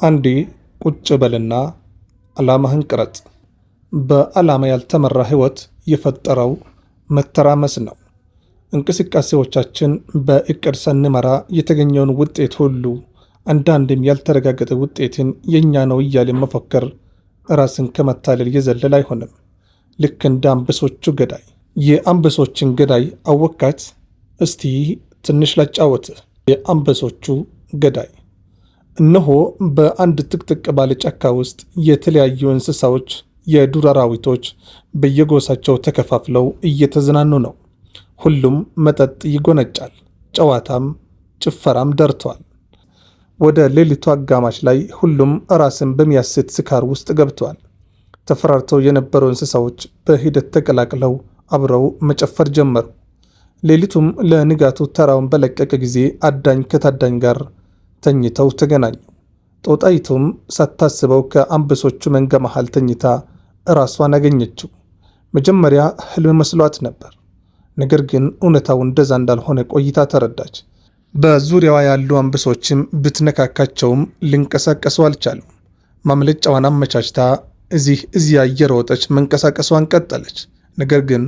አንዴ ቁጭ በልና ዓላማህን ቅረጽ። በዓላማ ያልተመራ ሕይወት የፈጠረው መተራመስ ነው። እንቅስቃሴዎቻችን በእቅድ ሳንመራ የተገኘውን ውጤት ሁሉ፣ አንዳንድም ያልተረጋገጠ ውጤትን የእኛ ነው እያልን መፎከር ራስን ከመታለል የዘለል አይሆንም። ልክ እንደ አንበሶቹ ገዳይ። የአንበሶችን ገዳይ አወካት? እስቲ ትንሽ ላጫወትህ። የአንበሶቹ ገዳይ። እነሆ በአንድ ጥቅጥቅ ባለ ጫካ ውስጥ የተለያዩ እንስሳዎች፣ የዱር አራዊቶች በየጎሳቸው ተከፋፍለው እየተዝናኑ ነው። ሁሉም መጠጥ ይጎነጫል፣ ጨዋታም ጭፈራም ደርቷል። ወደ ሌሊቱ አጋማሽ ላይ ሁሉም ራስን በሚያስት ስካር ውስጥ ገብቷል። ተፈራርተው የነበሩ እንስሳዎች በሂደት ተቀላቅለው አብረው መጨፈር ጀመሩ። ሌሊቱም ለንጋቱ ተራውን በለቀቀ ጊዜ አዳኝ ከታዳኝ ጋር ተኝተው ተገናኙ። ጦጣይቱም ሳታስበው ከአንበሶቹ መንጋ መሃል ተኝታ ራሷን አገኘችው። መጀመሪያ ህልም መስሏት ነበር። ነገር ግን እውነታው እንደዛ እንዳልሆነ ቆይታ ተረዳች። በዙሪያዋ ያሉ አንበሶችም ብትነካካቸውም ሊንቀሳቀሱ አልቻሉም። ማምለጫዋን አመቻችታ እዚህ እዚያ እየሮጠች መንቀሳቀሷን ቀጠለች። ነገር ግን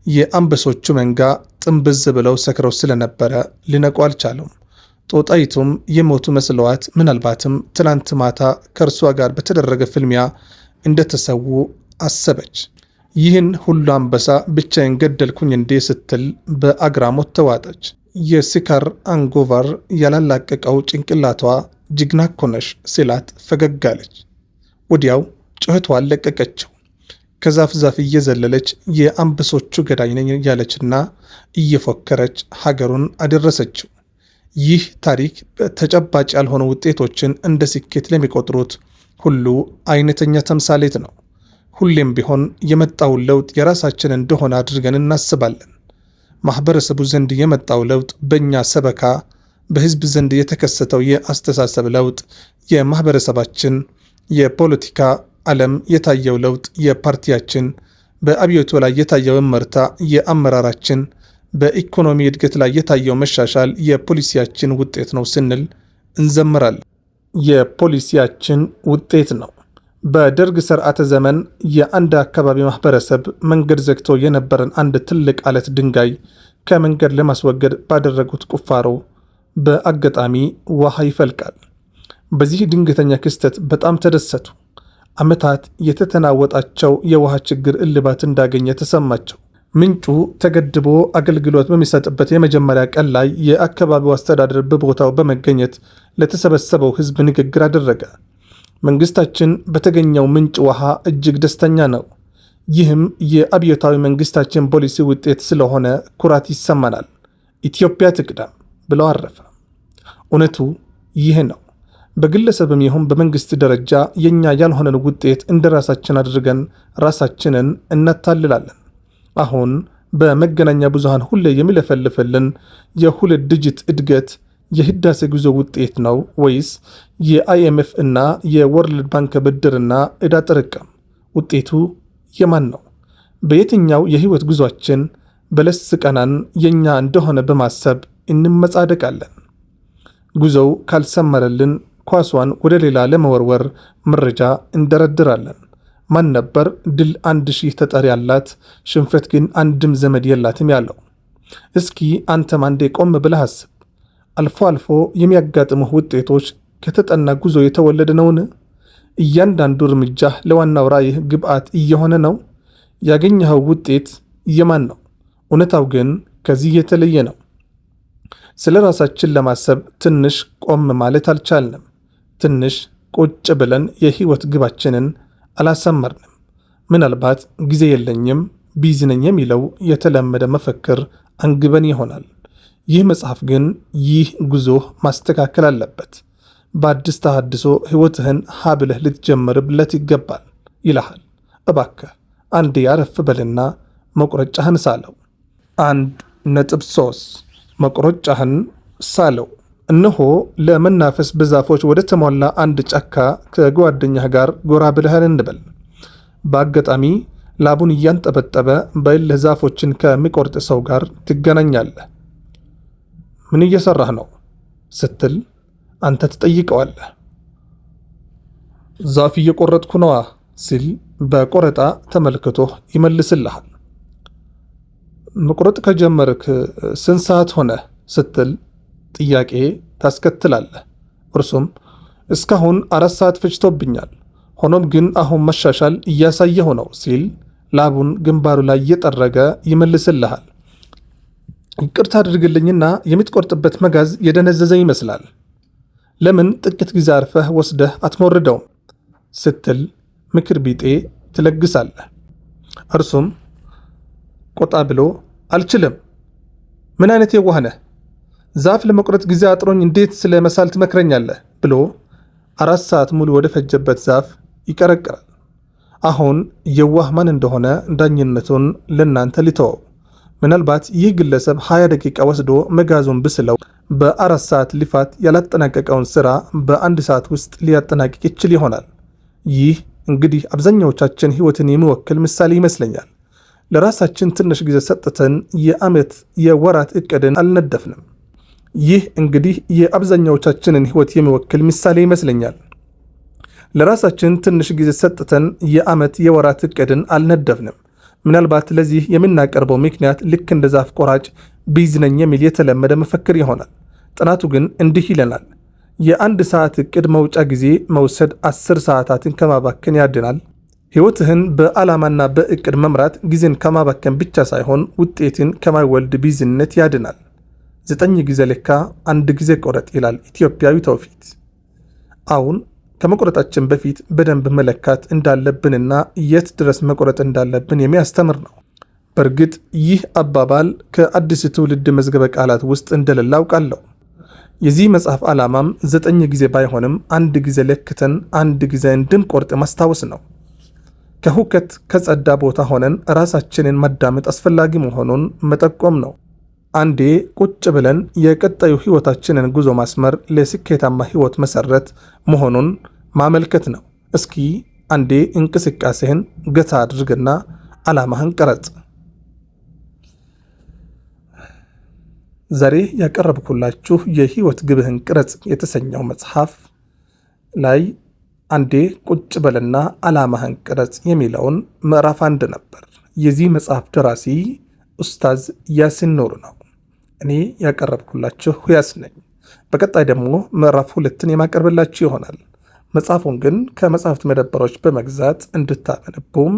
የአንበሶቹ መንጋ ጥንብዝ ብለው ሰክረው ስለነበረ ሊነቁ አልቻሉም። ጦጣይቱም የሞቱ መስለዋት ምናልባትም ትናንት ማታ ከእርሷ ጋር በተደረገ ፍልሚያ እንደተሰዉ አሰበች። ይህን ሁሉ አንበሳ ብቻዬን ገደልኩኝ እንዴ ስትል በአግራሞት ተዋጠች። የስካር አንጎቫር ያላላቀቀው ጭንቅላቷ ጀግና እኮ ነሽ ሲላት ፈገግ አለች። ወዲያው ጩኸቷን ለቀቀችው። ከዛፍ ዛፍ እየዘለለች የአንበሶቹ ገዳይ ነኝ እያለችና እየፎከረች ሀገሩን አደረሰችው። ይህ ታሪክ ተጨባጭ ያልሆኑ ውጤቶችን እንደ ስኬት ለሚቆጥሩት ሁሉ አይነተኛ ተምሳሌት ነው። ሁሌም ቢሆን የመጣውን ለውጥ የራሳችን እንደሆነ አድርገን እናስባለን። ማህበረሰቡ ዘንድ የመጣው ለውጥ፣ በእኛ ሰበካ በህዝብ ዘንድ የተከሰተው የአስተሳሰብ ለውጥ፣ የማህበረሰባችን የፖለቲካ ዓለም የታየው ለውጥ፣ የፓርቲያችን በአብዮቱ ላይ የታየው እመርታ፣ የአመራራችን በኢኮኖሚ እድገት ላይ የታየው መሻሻል የፖሊሲያችን ውጤት ነው ስንል እንዘምራለን። የፖሊሲያችን ውጤት ነው። በደርግ ስርዓተ ዘመን የአንድ አካባቢ ማህበረሰብ መንገድ ዘግቶ የነበረን አንድ ትልቅ አለት ድንጋይ ከመንገድ ለማስወገድ ባደረጉት ቁፋሮ በአጋጣሚ ውሃ ይፈልቃል። በዚህ ድንገተኛ ክስተት በጣም ተደሰቱ። ዓመታት የተተናወጣቸው የውሃ ችግር እልባት እንዳገኘ ተሰማቸው። ምንጩ ተገድቦ አገልግሎት በሚሰጥበት የመጀመሪያ ቀን ላይ የአካባቢው አስተዳደር በቦታው በመገኘት ለተሰበሰበው ሕዝብ ንግግር አደረገ። መንግስታችን በተገኘው ምንጭ ውሃ እጅግ ደስተኛ ነው። ይህም የአብዮታዊ መንግስታችን ፖሊሲ ውጤት ስለሆነ ኩራት ይሰማናል። ኢትዮጵያ ትቅደም ብለው አረፈ። እውነቱ ይህ ነው። በግለሰብም ይሁን በመንግስት ደረጃ የእኛ ያልሆነን ውጤት እንደ ራሳችን አድርገን ራሳችንን እናታልላለን። አሁን በመገናኛ ብዙሃን ሁሌ የሚለፈልፍልን የሁለት digit እድገት የህዳሴ ጉዞ ውጤት ነው ወይስ የ IMF እና የ World Bank ብድርና ዕዳ ጥርቅም? ውጤቱ የማን ነው? በየትኛው የህይወት ጉዟችን በለስ ቀናን የእኛ እንደሆነ በማሰብ እንመጻደቃለን? ጉዞው ካልሰመረልን ኳሷን ወደ ሌላ ለመወርወር መረጃ እንደረድራለን። ማን ነበር ድል 1000 ተጠሪ ያላት ሽንፈት ግን አንድም ዘመድ የላትም ያለው? እስኪ አንተም አንዴ ቆም ብለህ አስብ። አልፎ አልፎ የሚያጋጥሙህ ውጤቶች ከተጠና ጉዞ የተወለደ ነውን? እያንዳንዱ እርምጃ ለዋናው ራዕይህ ግብዓት እየሆነ ነው? ያገኘኸው ውጤት የማን ነው? እውነታው ግን ከዚህ የተለየ ነው። ስለ ራሳችን ለማሰብ ትንሽ ቆም ማለት አልቻልንም። ትንሽ ቁጭ ብለን የህይወት ግባችንን አላሰመርንም። ምናልባት ጊዜ የለኝም፣ busy ነኝ የሚለው የተለመደ መፈክር አንግበን ይሆናል። ይህ መጽሐፍ ግን ይህ ጉዞህ ማስተካከል አለበት። በአዲስ ተሃድሶ ሕይወትህን ሀ ብለህ ልትጀምርለት ይገባል ይልሃል። እባክህ አንዴ ያረፍ በልና መቁረጫህን ሳለው። 1.3 መቁረጫህን ሳለው። እነሆ ለመናፈስ በዛፎች ወደ ተሞላ አንድ ጫካ ከጓደኛህ ጋር ጎራ ብለሃል እንበል። በአጋጣሚ ላቡን እያንጠበጠበ በእልህ ዛፎችን ከሚቆርጥ ሰው ጋር ትገናኛለህ። ምን እየሰራህ ነው ስትል አንተ ትጠይቀዋለህ። ዛፍ እየቆረጥኩ ነዋ ሲል በቆረጣ ተመልክቶ ይመልስልሃል። መቁረጥ ከጀመርክ ስንት ሰዓት ሆነ ስትል ጥያቄ ታስከትላለህ። እርሱም እስካሁን 4 ሰዓት ፈጅቶብኛል፣ ሆኖም ግን አሁን መሻሻል እያሳየሁ ነው ሲል ላቡን ግንባሩ ላይ እየጠረገ ይመልስልሃል። ይቅርታ አድርግልኝና የምትቆርጥበት መጋዝ የደነዘዘ ይመስላል። ለምን ጥቂት ጊዜ አርፈህ ወስደህ አትሞርደውም? ስትል ምክር ቢጤ ትለግሳለህ። እርሱም ቆጣ ብሎ አልችልም፣ ምን አይነት የዋህ ነህ? ዛፍ ለመቁረጥ ጊዜ አጥሮኝ እንዴት ስለ መሳል ትመክረኛለህ? ብሎ 4 ሰዓት ሙሉ ወደ ፈጀበት ዛፍ ይቀረቅራል። አሁን የዋህ ማን እንደሆነ ዳኝነቱን ለናንተ ልተወው። ምናልባት ይህ ግለሰብ 20 ደቂቃ ወስዶ መጋዙን ብስለው በ4 ሰዓት ልፋት ያላጠናቀቀውን ስራ በአንድ ሰዓት ውስጥ ሊያጠናቅቅ ይችል ይሆናል። ይህ እንግዲህ አብዛኛዎቻችን ህይወትን የሚወክል ምሳሌ ይመስለኛል። ለራሳችን ትንሽ ጊዜ ሰጥተን የዓመት የወራት እቅድን አልነደፍንም። ይህ እንግዲህ የአብዛኛዎቻችንን ህይወት የሚወክል ምሳሌ ይመስለኛል። ለራሳችን ትንሽ ጊዜ ሰጥተን የዓመት የወራት እቅድን አልነደፍንም። ምናልባት ለዚህ የምናቀርበው ምክንያት ልክ እንደ ዛፍ ቆራጭ busy ነኝ የሚል የተለመደ መፈክር ይሆናል። ጥናቱ ግን እንዲህ ይለናል። የአንድ ሰዓት እቅድ መውጫ ጊዜ መውሰድ 10 ሰዓታትን ከማባከን ያድናል። ሕይወትህን በዓላማና በእቅድ መምራት ጊዜን ከማባከን ብቻ ሳይሆን ውጤትን ከማይወልድ busy ነት ያድናል። ዘጠኝ ጊዜ ለካ፣ አንድ ጊዜ ቆረጥ ይላል ኢትዮጵያዊ ተውፊት። አሁን ከመቁረጣችን በፊት በደንብ መለካት እንዳለብንና የት ድረስ መቁረጥ እንዳለብን የሚያስተምር ነው። በእርግጥ ይህ አባባል ከአዲስ ትውልድ መዝገበ ቃላት ውስጥ እንደሌለ አውቃለሁ። የዚህ መጽሐፍ ዓላማም ዘጠኝ ጊዜ ባይሆንም አንድ ጊዜ ለክተን አንድ ጊዜ እንድንቆርጥ ማስታወስ ነው። ከሁከት ከጸዳ ቦታ ሆነን ራሳችንን ማዳመጥ አስፈላጊ መሆኑን መጠቆም ነው። አንዴ ቁጭ ብለን የቀጣዩ ሕይወታችንን ጉዞ ማስመር ለስኬታማ ሕይወት መሰረት መሆኑን ማመልከት ነው። እስኪ አንዴ እንቅስቃሴህን ገታ አድርግና ዓላማህን ቅረጽ። ዛሬ ያቀረብኩላችሁ የህይወት ግብህን ቅረጽ የተሰኘው መጽሐፍ ላይ አንዴ ቁጭ በልና ዓላማህን ቅረጽ የሚለውን ምዕራፍ 1 ነበር። የዚህ መጽሐፍ ደራሲ ኡስታዝ ያሲን ኑሩ ነው። እኔ ያቀረብኩላችሁ ሁያስ ነኝ። በቀጣይ ደግሞ ምዕራፍ 2ን የማቀርብላችሁ ይሆናል። መጽሐፉን ግን ከመጽሐፍት መደብሮች በመግዛት እንድታነቡም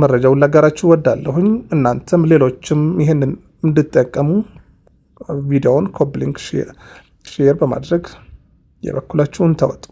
መረጃውን ላጋራችሁ እወዳለሁኝ። እናንተም ሌሎችም ይህንን እንድትጠቀሙ ቪዲዮውን copy link፣ share በማድረግ የበኩላችሁን ተወጡ።